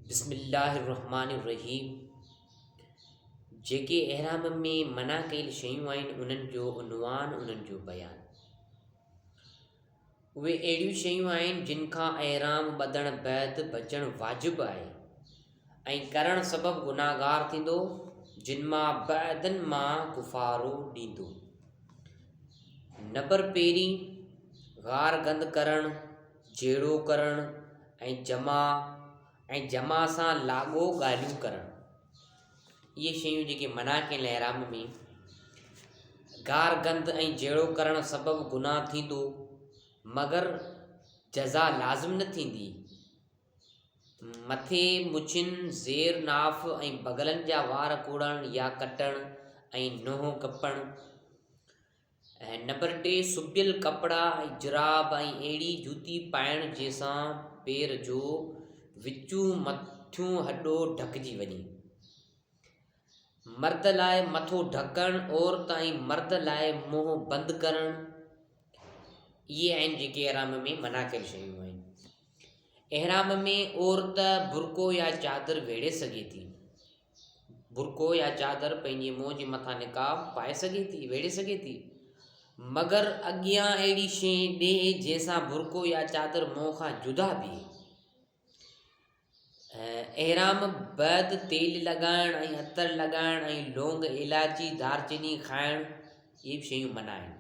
بسم الله الرحمٰن الرحيم جيڪي احرام ۾ منع ڪيل شيون آهن انهن جو عنوان انهن جو بيان اهي اهڙيون شيون آهن جن کان احرام ٻڌڻ بعد بچڻ واجب آهي ۽ ڪرڻ سبب گناهگار ٿيندو جن مان بعدن مان ڪفارو ڏيندو نبر پهرين غار گند ڪرڻ جهيڙو ڪرڻ ۽ جمع ۽ جمع سان لاڳو ڳالهيون ڪرڻ. اهي شيون جيڪي منع ڪيل احرام ۾ گار گند ۽ جهيڙو ڪرڻ سبب گناهه ٿيندو مگر جزا لازم نه ٿيندي. مٿي، مڇين، زير ناف ۽ بغلن جا وار ڪوڙڻ يا ڪٽڻ ۽ ننهن ڪپڻ. ۽ نمبر ٽي سبيل ڪپڙا ۽ جراب ۽ اهڙي جوتي پائڻ جنهن سان پير جو وچون مٿيون هڏو ڍڪجي وڃي. مرد لاء مٿو ڍڪڻ، عورت ۽ مرد لاء منهن بند ڪرڻ، اهي آهن جيڪي احرام ۾ منع ڪيل شيون آهن. احرام ۾ عورت برقعو يا چادر ويڙهي سگهي ٿي. برقعو يا چادر پنهنجي منهن جي مٿان نقاب پائي سگهي ٿي، ويڙهي سگهي ٿي، مگر اڳيان اهڙي شيء ڏي جنهن سان برقعو يا چادر منهن کان جدا بيهي. احرام بعد تيل لڳائڻ ۽ عطر لڳائڻ ۽ لونگ، ايلاچي، دارچيني کائڻ اهي به شيون منع آهن.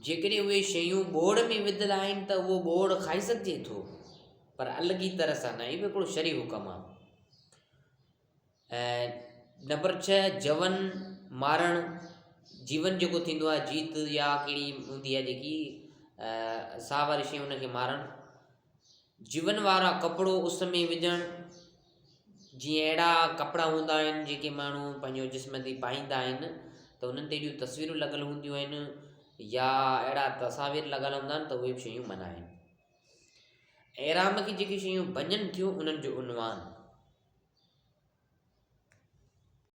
جيڪڏهن اهي شيون ٻوڙ ۾ وڌل آهن ته اهو ٻوڙ کائي سگهجي ٿو پر الڳي طرح سان نه. هي به هڪڙو شرعي حڪم آهي. ۽ نمبر ڇهه جون مارڻ جيون جيڪو ٿيندو آهي جيت يا ڪهڙي هوندي آهي جيڪي ساهه واري شيء ان کي مارڻ جيون وارا ڪپڙو اس ۾ وجهڻ جيئن اهڙا ڪپڙا هوندا آهن جيڪي ماڻهو پنهنجو جسم تي پائيندا آهن ته انهن تي اهڙيون تصويرون لڳل هونديون آهن يا اهڙا تصاوير لڳل هوندا آهن ته اهي به شيون منع آهن احرام کي جيڪي شيون ڀڃن ٿيون انهن جو عنوان.